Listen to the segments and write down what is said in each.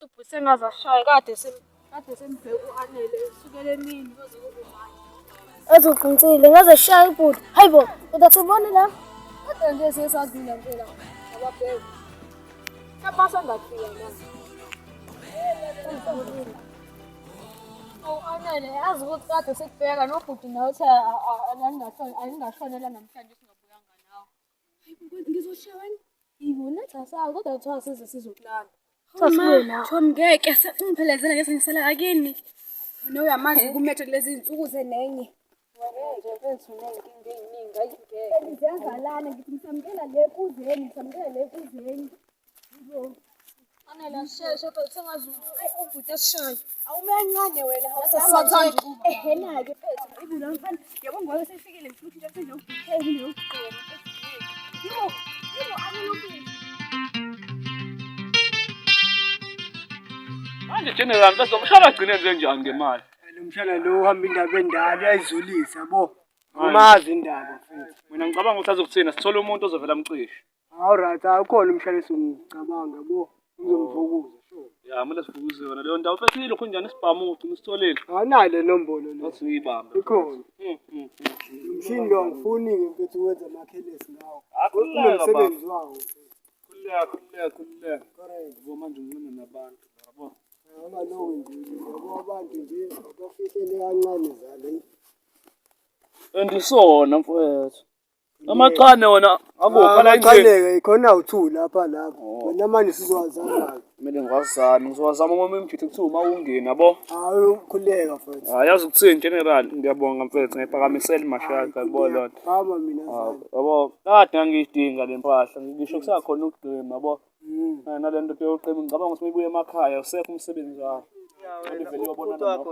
Ubhuti sengaze ashaye kade kade sembheka u-Anele kusukela emini kuze kube manje. Ezoqinisile ngaze shaya ubhuti. Hayibo, kodwa sibone la. Kodwa nje sesadlula mpela ababheka. Mhlawumbe asangafika manje. Awu Anele, yazi ukuthi kade sikubheka nobhuti nawe uthe aningashonela namhlanje singabuyanga nawe. Ngizoshaya wena. Ngibona cha sawo kodwa kuthiwa size sizokulala. Chomi ngeke ungiphelezela ngeke ngisala akini. Wena uyamazi kumethe kulezi zinsuku zenenye. Wena nje mfethu uney'nkinga ey'ningi ayi ngeke. Ziyazalana ngithi ngisamukela le kuzeni ngisamukela le kuzeni. Anele asheshe mfethu sengazi ubhuti asishaye. Awumencane wena Sathanda ukuba. Ehena-ke mfethu ibula mfana yabo ngoba sefikile ngifuna ukuthi nje sengiyokugqoka. Yebo, yebo anelokile. Manje General mfethu lo mshana agcine enze njani ngemali? Lo mshana lo uhamba indaba endala uyayizulisa yabo. Umazi indaba mfethu. Mina ngicabanga ukuthi azokuthina sithole umuntu ozovela amcishe. Alright, awukhona umshana esingicabanga yabo. Ngizomvukuza sure. Ya, kumele sivukuze yona leyo ndawo. Mfethu ilokhu njani isibhamu ugcina usitholile. Awunayo le nombolo le. Wathi uyibambe. Ikhona. Mm. Umshini lo angifuni-ke mfethu ukwenza amakhelesi ngawo. Akhululeka baba. Unomsebenzi wawo. Khululeka, khululeka, khululeka. Correct. Yabo manje unqina nabantu yabo. Ungaloku nje yabo abantu nje bafihlele kancane zale. Andisona mfowethu. Amachane wona akuphi la endlini. Amachaneke ikhona u-two lapha lapho. Wena manje sizowazama-ke. Kumele ngiwazame, ngizowazama uma umjithe kuthiwa uma ungena yabo. Hayi ukhuleka mfethu. Hayi yazi ukuthini General, ngiyabonga mfethu ngiyiphakamisela imashi yakho yabo loo nto. Hamba mina zami. Yabo, kade ngangiyidinga le mpahla, ngisho kusakhona ukugqima yabo. Nale nto yokuqima ngicabanga ukuthi uma ibuya emakhaya usekho umsebenzi wakho. Vele uyobonana nokho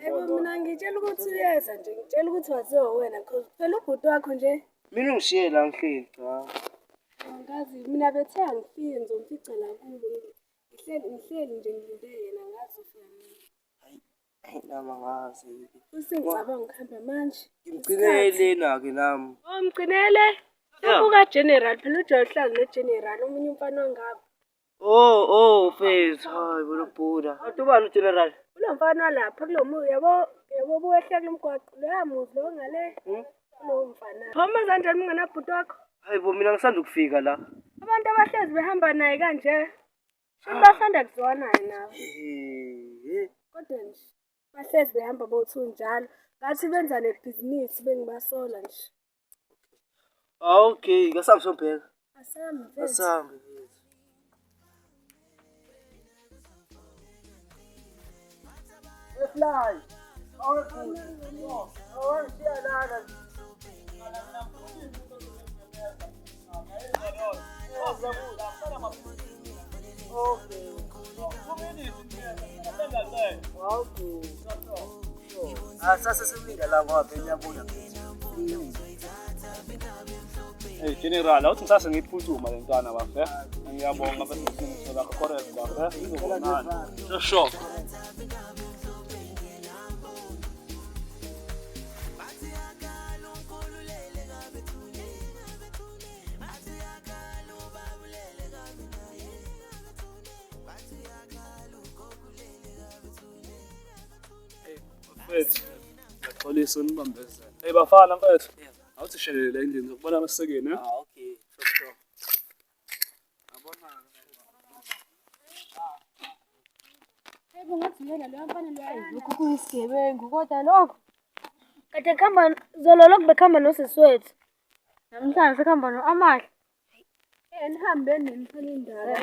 Yebo mina ngitshela ukuthi uyeza nje, ngitshela ukuthi waziwa wena cause phela ubhuti wakho nje. Mina ungishiye la ngihleli cha. Angazi mina bethe angifike ngizomfica la kubo. Ngihleli ngihleli nje ngilinde yena ngazi ufika nini. Hayi nami angazi. Futhi ngicabanga ukuhamba manje. Ngimgcinele lena-ke nami. Oh mgcinele. Ubuka General phela ujwayele ukuhlala noGeneral omunye umfana wangapha. Oh, oh, mfethu. Hayi bo lobhuda. Kanti ubani uGeneral? Kulo mfana walapha kulo muzi yabo yabo buwehla kulo mgwaqo loya muzi lo ngale. Kulowo mfana. Phoma kanjani ungenabhuti wakho? Hayi bo mina ngisanda ukufika la. Abantu abahlezi behamba naye kanje. Shuthi basanda kuzwana nawe. Ehhe. Kodwa nje bahlezi behamba bothi njalo. Ngathi benza nebhizinisi bengibasola nje. Ah, okay, kasambe sombheka. Asambe mfethu. Asambe mfethu. Ah, sase sewinda la ngoba phela uyabuya mfethu. Hey General, awuthi ngisase ngiyiphuthuma le ntwana bafo. eh? Ngiyabonga bese ngiqiniso lakho correct bafo. eh? Sizobonana. Sure sure. Mfethu, ngiyaxolisa unibambezela. Hey bafana mfethu. Awuthi shelele endlini ngizokubona amasekeni eh? Ah, okay. Sure, sure. Yebo ngathi uyena loya mfana loya. Lokhu kuyisigebengu kodwa lokho. Kade kuhamba zolo lokhu bekuhamba nosisi wethu. Namhlanje sekuhamba no-Amahle. Eh nihambe nithole indaba.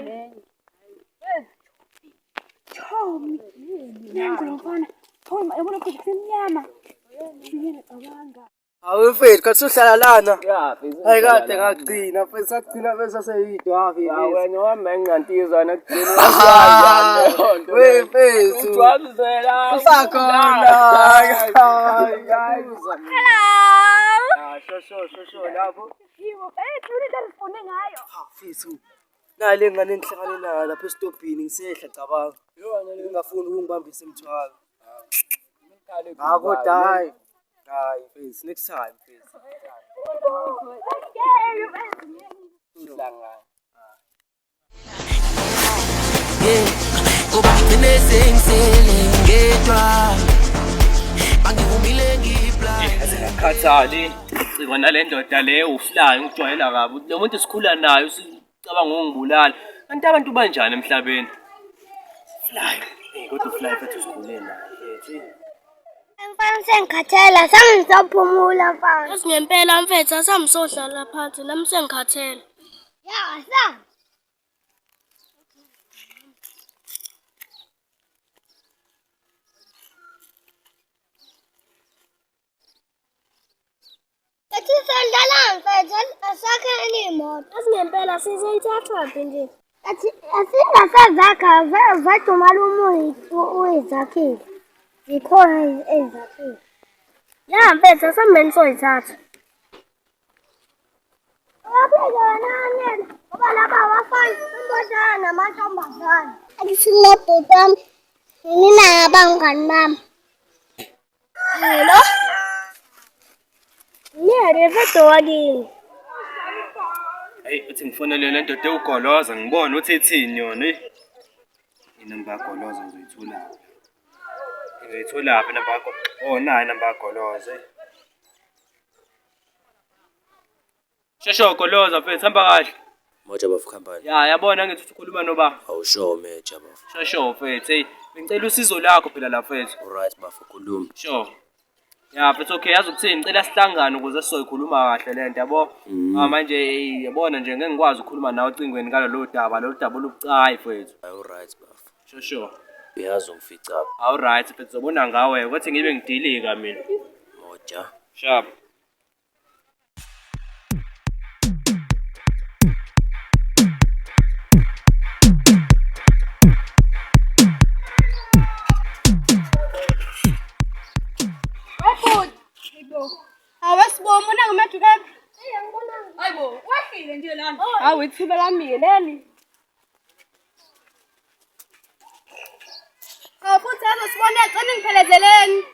Chomi. Nangu lo mfana. Chomi yabona ukuthi kusemnyama. Yena cabanga. Hawu mfethu, kanti usuhlala lana. Ya, mfethu. Hayi kade ngagcina, mfethu sagcina mfethu saseyidwa Ya mfethu. wena wama enqantizana kugcina uyazi leyo nto. We mfethu. Ujwabuzela. Usakhona. Hello. Ah, sho sho sho sho lapho. Yebo, eh into engifunde ngayo. Ha, mfethu. Nayi le ngane engihlangane nayo lapha esitobhini ngisehla cabanga. Ngingafuni ukungibambisa imithwalo. Ah, kodwa hayi. Hayi mfethu, next time mfethu. Uhlangana. Yeah, Sengisele ngedwa bangivumile ngiblind. Khathali cingwa nale ndoda le ufly ngijwayela kabi. Lo muntu sikhula naye usicabanga ungibulala. Kanti abantu banjani emhlabeni? Fly. Eh kodwa ufly mfethu sikhule naye. Mfethu. Mfana sengikhathele, sengizophumula mfana. Yazi ngempela mfethu asamsohlala phansi nami sengikhathele. Ya, sa. Ethi sodlala mfethu asakheni imoto. Yazi ngempela sizoyithathaphi nje. Athi asingasazakha vathi umalume uyizakhile. Zikhona ezakhile. Ya mfethu asambeni soyithatha. Uyaphika wena Anele, ngoba laba abafana imbodana namantombazane. Angithi nobhuti wami, nina abangani bami. Hello? Nere vedo wakini. Hey uthi ngifonele le ndoda ewugoloza ngibone uthi ithini yona eh. Inamba yagoloza ngizoyitholaphi? Ngizoyitholaphi inamba yakho? Oh nayi inamba yagoloza. Eh. Sheshe goloza mfethu hamba kahle. Moja bafo company. Ya yabona ngithi uthi ukhuluma noba. Awusho meja bafo. Sheshe mfethu hey bengicela usizo lakho phela la mfethu. Alright bafo khuluma. Sure. Ya mfethu okay yazi ukuthini ngicela sihlangane ukuze sizoyikhuluma kahle lento yabo. Ah manje hey, yabona nje ngeke ngikwazi ukukhuluma nawe ocingweni ngalolu daba lolu daba olubucayi mfethu. Alright bafo. Sure sure. Uyazi ungifica. Alright mfethu zobona ngawe ukuthi ngibe ngidilika mina. Moja. Sharp. Awesibonga una ngumeduka. Hayibo, wehlile nje lana. Hawu ithibe lami leli. Hawu futhi yazo sibone cela ngiphelezeleni.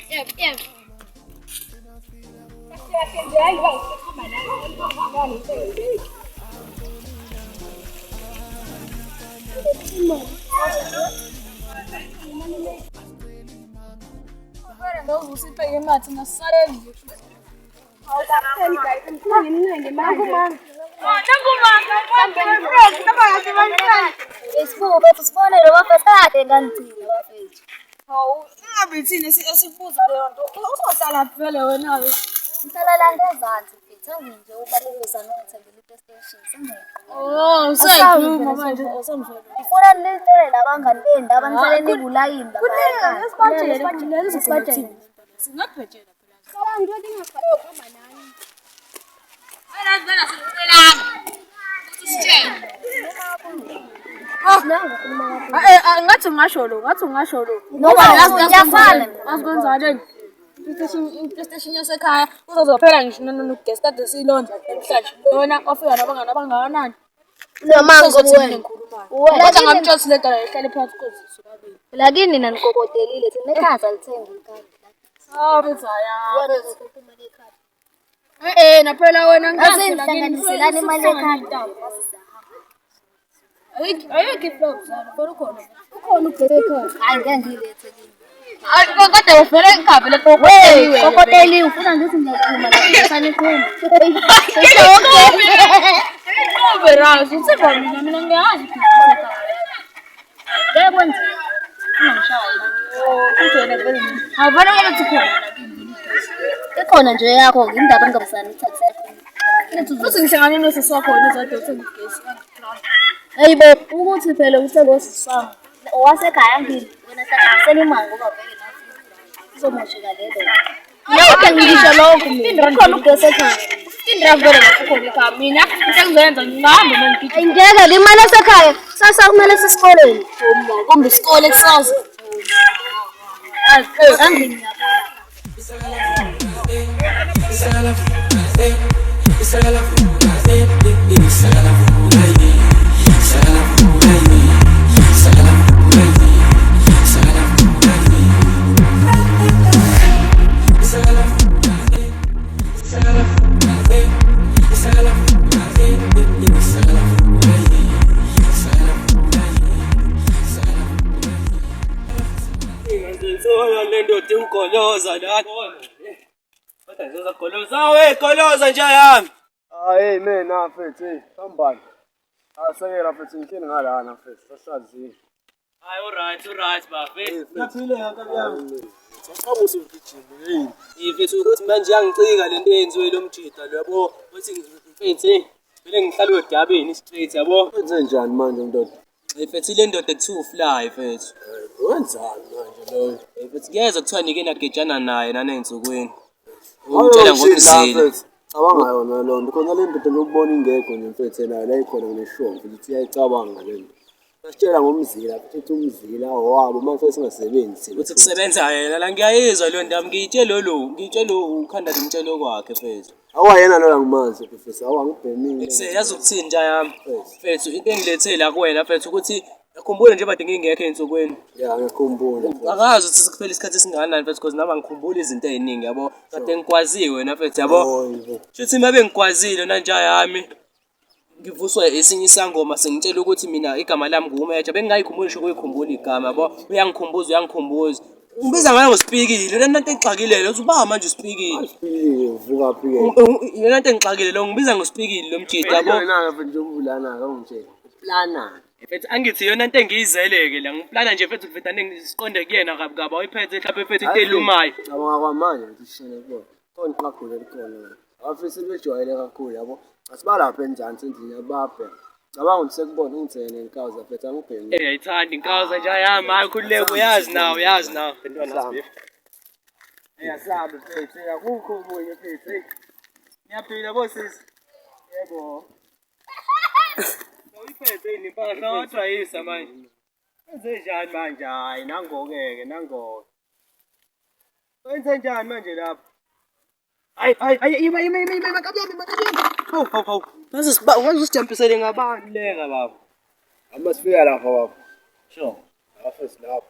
Yebo, yebo. Isibuko bethu sifonele bafethu kade ngangigcina bafethu. Ingabe thina esibuza leyo nto. Uzohlala vele wena-ke. Ngihlala la ngezansi mfethu anginje ubalekisa nongithengela i-PlayStation sengiyayiqala. Oh, usayikhuluma manje awusamzwa. Ngifuna nilitshele labangani bendaba nihlale nikulayini Kuningi sibatshele, sibatshele. Singabhejela phela. Ngathi ungasho lo, ngathi ungasho lo. Noma ngiyafana. Asikwenzakaleni. I-PlayStation yasekhaya uzozophela ngisho nogesi kade siyilonda namhlanje. Wena wafika nabangani abangakanani? Noma Uzothi nguwe. ngikhulumayo. Kodwa ngamtshela ukuthi le nto ihlale phakathi kwezisu kabili. Lakini nina nikokotelile thina ekhaya salithenga ikhadi. Sorry Zaya. Wena uzokhokha imali yekhadi. Eh naphela wena Ase nihlanganiselani imali yekhadi. Ayikho iflow zalo, kodwa ukhona. Ukhona ugesi ekhaya. Hayi ngeke ngiyilethe kini. Hayi kodwa uvele ngikhabe le Wey, kokoteliwe ufuna ngithi ngiyaphuma la sanikhuma. Inqobe razi, usiva mina mina ngiyazi. Ngeke kwenziwe. Havana ukuthi khona. Ikhona nje yakho indaba engabusani ithathe. Futhi ngihlangane nosisi wakho wena ozade uthenga ugesi. Hey bo, ukuthi phela uthenga osisi wami. Owasekhaya ngini wena hlanganisela imali ngoba vele nathi izomosheka lelo. Yonke ngisho lokho mina. Ukhona ugesi ekhaya. 15 rand vele lapho khona ekhaya. Mina into engizoyenza ngingahamba uma ngigijima. Ngeke le imali yasekhaya sasa kumele sesikoleni. Kumbe isikole kusasa. Angini Isakala Ugoloza la. Kodwa ngizogoloza. Awe goloza nje yami. Ah, hey man, na mfethu, hey, hambani. Asekela mfethu, ngihleli ngalana mfethu, sahlazini. Hayi alright, alright bafethu. Ngiyaphila nkabi yami. Saqhamuka usugijima, hey. Mfethu ukuthi manje iyangicika lento eyenziwe lo mjida lo yabo. Uthi mfethu hey, vele ngihlala odabeni straight yabo. Wenze njani manje ndoda? Mfethu le ndoda kuthiwa ufly mfethu. Wenzani manje loyo? Mfethu kuyeza kuthiwa nike nagejana naye naney'nsukwini. Ungitshela ngomzila. Cabanga yona loo nto khona le ndoda lokubona ingekho nje mfethu nayo la ikhona ngisho mfethu uthi uyayicabanga le nto. Basitshela ngomzila futhi uthi umzila wabo manje singasebenzi. Uthi kusebenza yena la ngiyayizwa leyo ndaba ngiyitshele lo ngiyitshele ukhanda ngimtshele kwakhe mfethu. Awayena loyo angimazi mfethu awangibhemile. Yazi ukuthini nja yami mfethu into engilethe la kuwena mfethu ukuthi ngikhumbule nje bade ngingekho ey'nsukwini. Ya ngiyakhumbula. Angazi ukuthi sekuphele isikhathi esingakanani mfethu because nami angikhumbuli izinto ey'ningi yabo. Kade ngikwaziwe wena mfethu yabo. Shuthi uma bengikwazile nanja yami ngivuswa esinye isangoma sengitshela ukuthi mina igama lami ngumeja bengingayikhumbuli ngisho ukuyikhumbula igama yabo. Uyangikhumbuza uyangikhumbuza. Ungibiza ngayo ngosipikile yona nto engixakile lo uba manje usipikile. Usipikile uvuka phi ke? Yona nto engixakile lo ngibiza ngosipikile lo mjida yabo. Wena ke mfethu ubulana ke ungitshela. Plana. Mfethu angithi yona nto engiyizele-ke la ngiplana nje mfethu kuveta siqonde kuyena kabi kabi awuyiphethe mhlawumbe mfethu into elumayo. Cabanga kwamanje ukuthi sishele kubona. Khona iqagula elikhona. Abafisi bejwayele kakhulu yabo. Asibalapha enzansi endlini ababhe. Cabanga ukuthi sekubona ungithengele inkawuza mfethu angibhemi. Eh ayithandi inkawuza nje ayami hayi khululeka uyazi nawe uyazi nawe. Eh asabe mfethu akukho okunye mfethu. Niyaphila bosisi? Yebo. Uyiphethe yini impahla watrayisa manje? Wenze njani manje? Hayi nangoke-ke nangoke. Wenze njani manje lapho? Hayi hayi hayi ima ima ima ima kabi yami kabi yami. Hawu hawu hawu. Manje siba manje usijampisele ngabantu leka baba. Ama sifika lapha baba. Sure. Lapha silapha.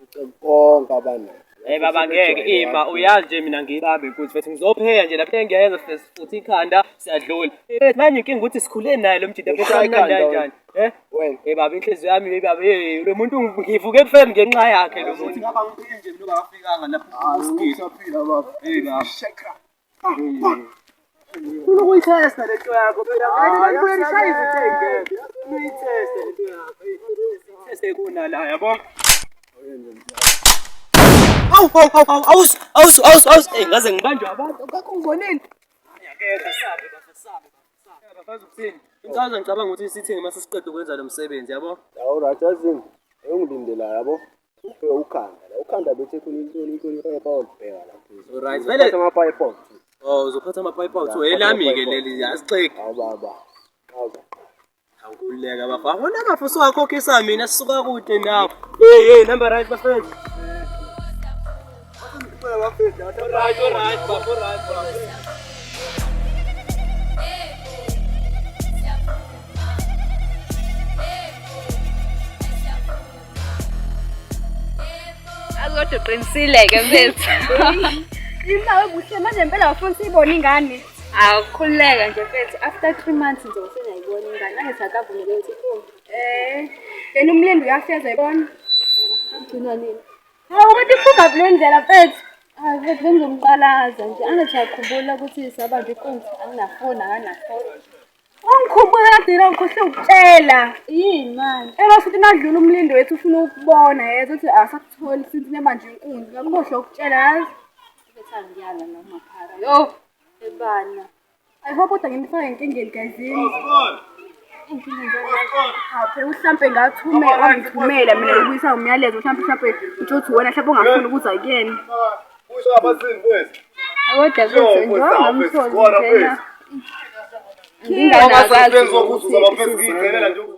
Uce konke abantu. Hey baba ngeke ima uyazi nje mina ngiyibambe inkunzi mfethu ngizopheya nje lapha engiyayenza futhi ikhanda siyadlula. Eh manje inkinga ukuthi sikhule naye lo mjida mfethu amnandi kanjani. Eh? Wena. Eh baba inhliziyo yami hey baba hey lo muntu ngivuke ekuseni ngenxa yakhe lo muntu. Ngaba ngiphile nje mina ungafikanga lapho usikile. Usaphila baba. Hey baba. Ufuna ukuyithesta le nto yakho phela. Uyishaya izinto ey'ngekho. Uyitheste le nto yakho. Itheste kunala yabo. Awu awu awu awus awus awus awus eh ngaze ngibanjwe abantu akakho ngibonile. Akekho sabe bafo sabe bafo. Bafazi ukuthini? Inkazo ngicabanga ukuthi sithenge mase siqeda ukwenza lo msebenzi yabo. Yawo right yazini. Engilindela yabo. Ubheke ukhanda la. Ukhanda bethe khona into into into olubheka la phezulu. Alright vele ama pipe out. Oh uzophatha ama pipe out. Elami ke leli asixeki. Hawu baba. Qhaza. Awukhululeka bafo. Awona bafo siwakhokhisa mina sisuka kude nawe. Hey hey number right bafethu. Alright alright bafo alright bafo. Kodwa uqinisile-ke mfethu. Indawo kuhle manje impela wafuna siyibone ingane. Awukhululeka nje mfethu. After 3 months nje usengayibona ingane. Angithi akavumeleki ukuthi iphume. Eh, yena umlindi uyafeza yibona. Agcina nini? Hawu kodwa iphuka kule ndlela mfethu. Hayi mfethu bengizomqalaza nje. Angithi uyakhumbula ukuthi sabamba inkunzi anginafoni akanafoni. Ungikhumbula kade ngikhohle ukutshela. Yini manje? Eba futhi nadlula umlindo wethu ufuna ukubona yeza uthi asakutholi since nemanje inkunzi. Ngakhohlwa ukutshela yazi. Mfethu angiyala noma phara. Yo, ebana. I hope kodwa ngimfake enkingeni gayizini. Hawu mhlampe ngathume wangithumela mina ngibuyisa umyalezo mhlampe mhlampe utsho wena mhlampe ungafuni ukuza kuyena. Kodwa mfethu njengoba ngamtholi njena.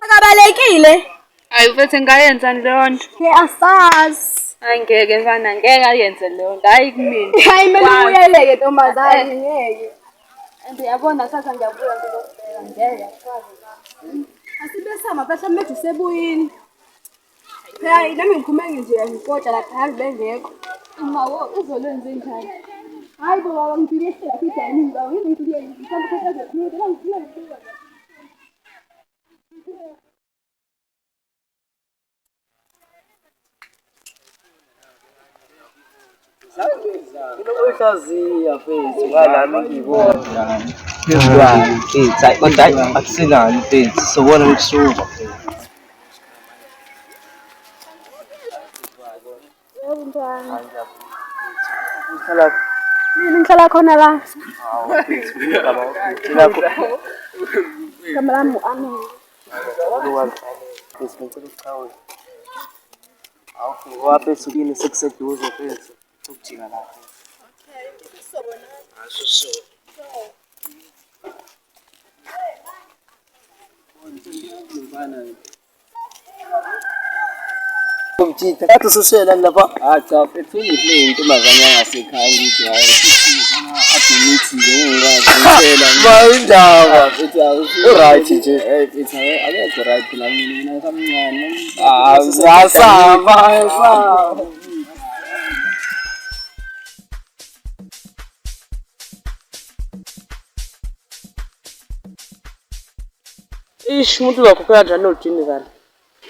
Akabalekile. Hayi mfethu ngayenzani leyo nto? Ke asazi. Hayi ngeke mfana ngeke ayenze leyo nto. Hayi kumina. Hayi kumele ubuyeleke ntombazane ngeke. And uyabona sasa ngiyabuya ngizokubheka ngeke akwazi. Asibe sama phela manje usebuyini. Phela nami ngiphume nje ngikotsha lapha yazi bengekho. Uma wo uzolwenza njani? Hayi bo baba ngifike ehlala futhi ayini baba ngifike mhlawumbe khetha khuluma ngifike. Uhlaziya mfethu ngalami ngiyibona. Phezulwane mfethu, hayi kodwa hayi akusinani mfethu, sobona ukusuka mfethu. Yebo mntwana. Uhlala Mina ngihlala khona la. hawu mfethu, igama mfethu lakho. Igama lami u-Anele. Mfethu ngicela ukuchawula. Hawu ngoba mfethu kini sekuseduze mfethu. Ukujika la mfethu. Okay, so. Umthinta kade usushela lapha. Ah cha mfethu ngihle intombazane yangasekhaya ngithi hayi admit nje ngingazitshela. Ba indaba. Mfethu U-right nje. Eh mfethu akekho right phela mina mina ngisamncane. Ah, siyasaba, siyasaba. Ish, umuntu uzokhokha kanjani ojini kani?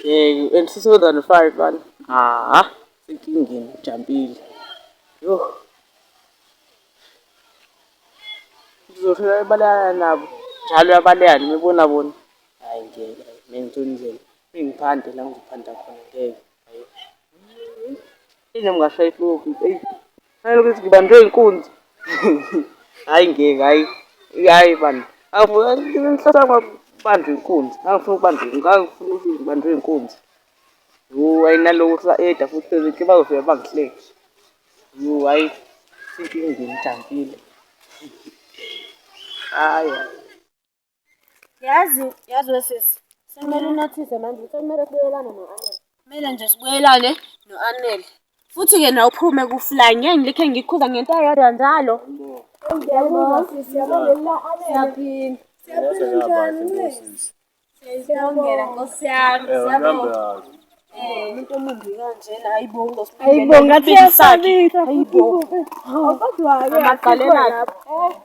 Yeke, and 605 bani. Ah, senkingeni ujampile. Yoh. Uzohlala ebaleka nabo. Njalo uyabaleka noma ebona bona. Hayi ngeke, mina ngithola indlela. Mengiphande la ngizophanda khona ngeke. Hayi. Noma ngashaya ifloki, eyi. Fanele ukuthi ngibanjwe inkunzi. Hayi ngeke, hayi. Hayi bani. Ngihlasa banjwe inkunzi. Ngangifuna ukubanjwa, ngangifuna ukuthi ngibanjwe inkunzi. Yo, hayi naloko sa-eda futhi sezikhe bazofika bangihleke. Yo, hayi senkingeni ngijampile. Hayi hayi. Yazi, yazi wesisi. Sekumele unothise manje, sekumele sibuyelane no-Anele. Kumele nje sibuyelane no-Anele. Futhi-ke nawe uphume ku-fly, ngeke ngilokhe ngikukhuza ngento eyodwa njalo. Ngiyakuzwa sisi, yabo leli Anele. Siyaphila. Siyaphila njani? Siyabongela Nkosi yami. Siyabonga. Umuntu omumbi kanjena hayibo Hayibo ngathi iyasabisa futhi. Kodwa-ke Amaqalela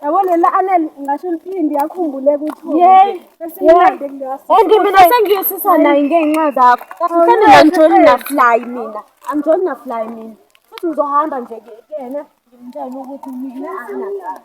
yabo lela Anele ngasho impindi yakhumbuleka ukuthi Yey, sesimnandi kuleya And mina sengiyosisa naye ngenxa zakho. Mhlawumbe angijoli na-fly mina. Angijoli na-fly mina. Futhi ngizohamba nje kuyena ngimtshele ukuthi mina anginacala.